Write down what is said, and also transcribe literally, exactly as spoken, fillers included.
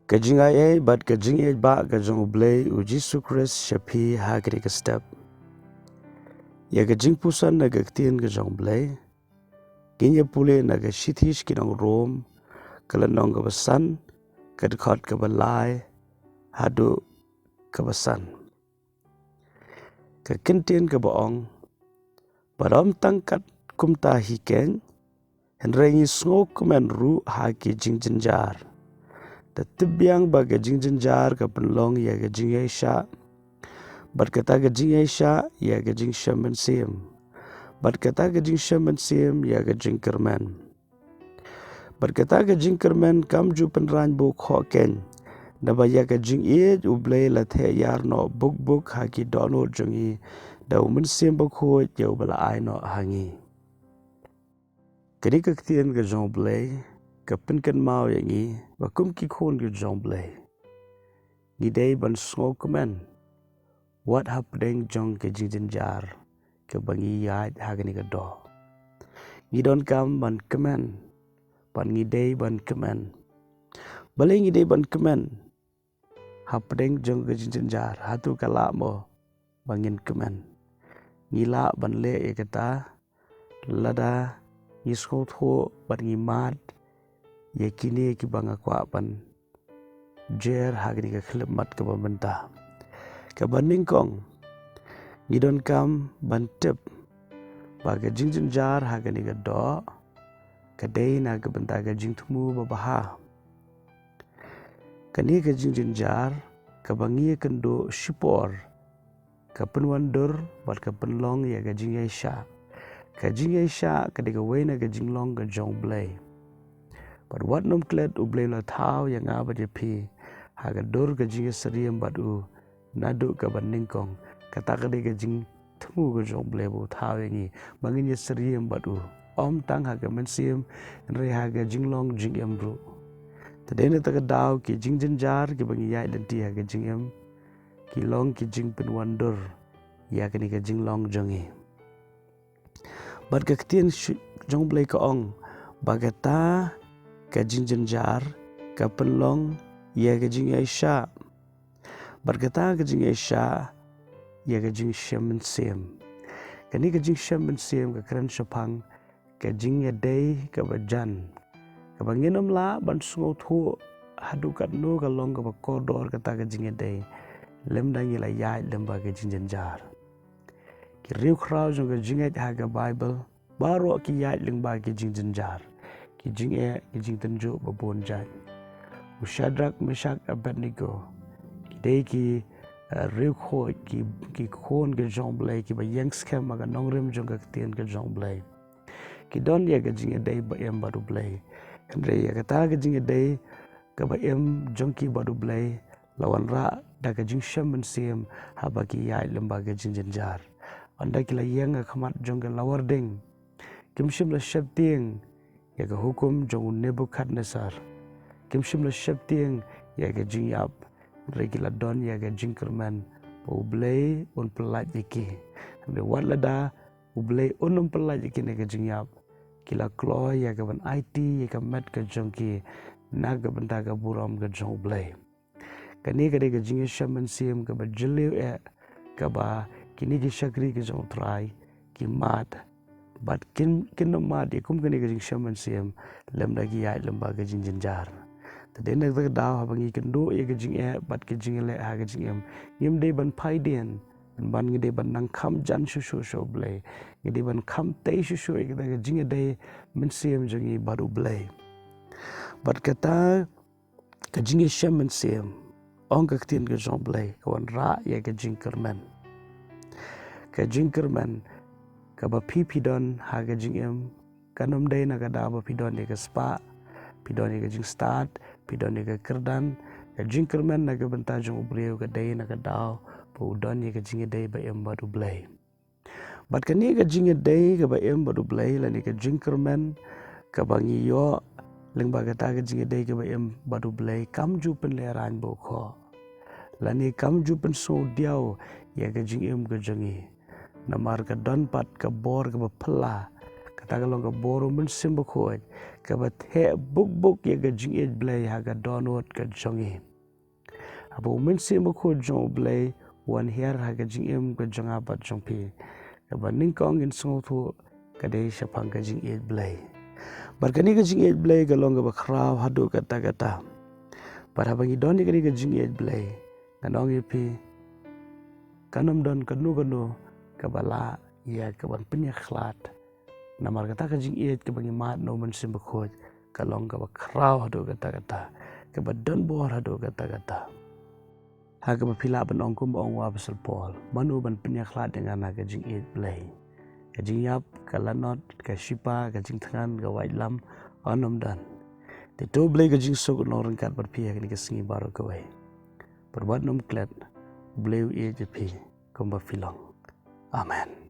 Ka jingaiei bad ka jingïeit ba ka jong U Blei U Jisu Khrist sha phi ha kane ka step. Ïa ka jingpuson na ka ktien ka jong U Blei ngin ïa pule na ka shithi sha ki nong Rom, ka lynnong kaba san, ka dkhot kaba lai haduh kaba san. Ka kyntien kaba ong, bad ym tang kat kumta hi keiñ, hynrei ngi sngewkmen ruh ha ki jingjynjar, da tip biang ba ka jingjynjar ka pynlong ïa ka jingïaishah, bad kata ka jingïaishah ïa ka jingshem mynsiem, bad kata ka jingshem mynsiem ïa ka jingkyrmen. Bad kata ka jingkyrmen kam ju pynrang bun khoh keiñ, naba ïa ka jingïeit U Blei la theh ïar noh buk buk ha ki dohnud jong ngi, da U Mynsiem Bakhuid ïa uba la ai noh ha ngi. Kane ka ktien ka jong U Blei ka pynkynmaw ïa ngi ba kum ki khun ka jong U Blei, ngi dei ban sngewkmen wat hapdeng jong ka jingjynjar kaba ngi ïaid ha kane ka doh. Ngi donkam ban kmen, bad ngi dei ban kmen. Balei ngi dei ban kmen? Hapdeng jong ka jingjynjar, hato ka lah mo ba ngin kmen? Ngi lah ban leh ïa kata lada ngi sngewthuh bad ngi mad ïa kine kiba nga kwah ban jer ha kane ka khyllipmat kaba mynta. Kaba nyngkong, ngi donkam ban tip ba ka jingjynjar ha kane ka doh ka dei na ka bynta ka jingthmu babha. Kane ka jingjynjar kaba ngi ïakynduh shipor ka pynwandur bad ka pynlong ïa ka jingïaishah. Ka jingïaishah ka dei kawei na ka jinglong ka jong U Blei. Bad wat nym klet, U Blei u la thaw ïa nga bad ïa phi ha ka dur ka jingïasyriem bad u naduh kaba nyngkong. Kata ka dei ka jingthmu ka jong U Blei ba u thaw ïa ngi ba ngin ïasyriem bad u, ym tang ha ka mynsiem, hynrei ha ka jinglong jingim ruh. Te dei na kata ka daw ki jingjynjar kiba ngi ïaid lynti ha ka jingim ki long ki jingpynwandur ïa kane ka jinglong jong ngi. Bad ka ktien shu-, jong U Blei ka ong ba kata ka jingjynjar ka pynlong ïa ka jingïaishah. Bad kata ka jingïaishah ïa ka jingshem mynsiem. Kane ka jingshem mynsiem ka kren shaphang ka jingïadei kaba jan, kaba ngin ym lah ban sngewthuh haduh katno ka long kaba kordor kata ka jingïadei lymda ngi la ïaid lyngba ka jingjynjar. Ki riewkhraw jong ka jingngeit ha ka Baibl baroh ki ïaid lyngba ki jingjynjar, ki jingeh, ki jingtynjuh ba bun jait. U Shadrak, Meshak, Abednego ki dei ki, eh, riewkhuid, ki, ki khun ka jong U Blei kiba ïeng skhem ha ka nongrim jong ka ktien ka jong U Blei. Ki don ïa ka jingïadei ba im bad U Blei, hynrei ïa kata ka jingïadei kaba im jong ki bad U Blei la wanrah da ka jingshem mynsiem haba ki ïaid lyngba ka jingjynjar. Ynda ki la ïeng ha khmat jong ka lawar ding, kim shym la sheptieng ïa ka hukum jong u Nebukadnesar. Kim shym la sheptieng ïa ka jingïap, hynrei ki la don ïa ka jingkyrmen ba U Blei un pyllait ïa ki. Hynrei wat lada U Blei un ym pyllait ïa ki na ka jingïap, ki la kloi ïa ka ban aiti ïa ka met ka jong ki na ka bynta ka burom ka jong U Blei. Kane ka dei ka jingïashem mynsiem kaba jylliew eh, kaba kine ki shakri ki jong U Trai ki mad, bad kin, kin ym mad ïa kum kane ka jingshem mynsiem lymda ki ïaid lyngba ka jingjynjar. Te dei na kata ka daw haba ngi kynduh ïa ka jingeh bad ka jingïaleh ha ka jingim, ngim dei ban phai dien, ban ngi dei ban nang kham jan shuh shuh sha U Blei. Ngi dei ban kham tei shuh shuh ïa kata ka jingïadei mynsiem jong ngi bad U Blei. Bad kata ka jingïashem mynsiem, ong ka ktien ka jong U Blei, ka wanrah ïa ka jingkyrmen. Ka jingkyrmen kaba phi phi don ha ka jingim, kan ym dei na ka daw ba phi don ïa ka spah, phi don ïa ka jingstad, phi don ïa ka kyrdan. Ka jingkyrmen na ka bynta jong u briew ka dei na ka daw ba u don ïa ka jingïadei ba im bad U Blei. Bad kane ka jingïadei kaba im bad U Blei, lane ka jingkyrmen kaba ngi ïoh lyngba kata ka jingïadei kaba im bad U Blei, kam ju pynlehraiñ bun khoh, lane kam ju pynsngewdiaw ïa ka jingim ka jong ngi. Namar ka don pat ka bor kaba phylla, ka Kata ka long ka bor u Mynsiem Bakhuid kaba theh buk buk ïa ka jingïeit Blei ha ka dohnud ka jong ngi. Haba u Mynsiem Bakhuid jong u Blei wan hiar ha ka jingim ka jong nga bad jong phi, kaba nyngkong ngin sngewthuh ka dei shaphang ka jingïeit Blei. Bad kane ka jingïeit Blei ka long kaba khraw haduh katta katta. Bad haba ngi don ïa kane ka jingïeit Blei, ngan ong ïa phi, kan ym don kano kano kaba lah ïa kaban pynïakhlad. Namar kata ka jingïeit kaba ngi mad na u Mynsiem Bakhuid ka long kaba khraw haduh katta katta, kaba don bor haduh katta katta. Ha kaba phi lah ban ong kumba ong u Apostol Paul, mano ban pynïakhlad ïa nga na ka jingïeit Blei? Ka jingïap, ka lanot, ka shipa, ka jingthngan, ka waitlam, yn ym don. Te to Blei ka jingsuk un long ryngkat bad phi ha kane ka sngi baroh kawei. Bad wat nym klet, Blei u ïeit ïa phi kumba phi long. Amen.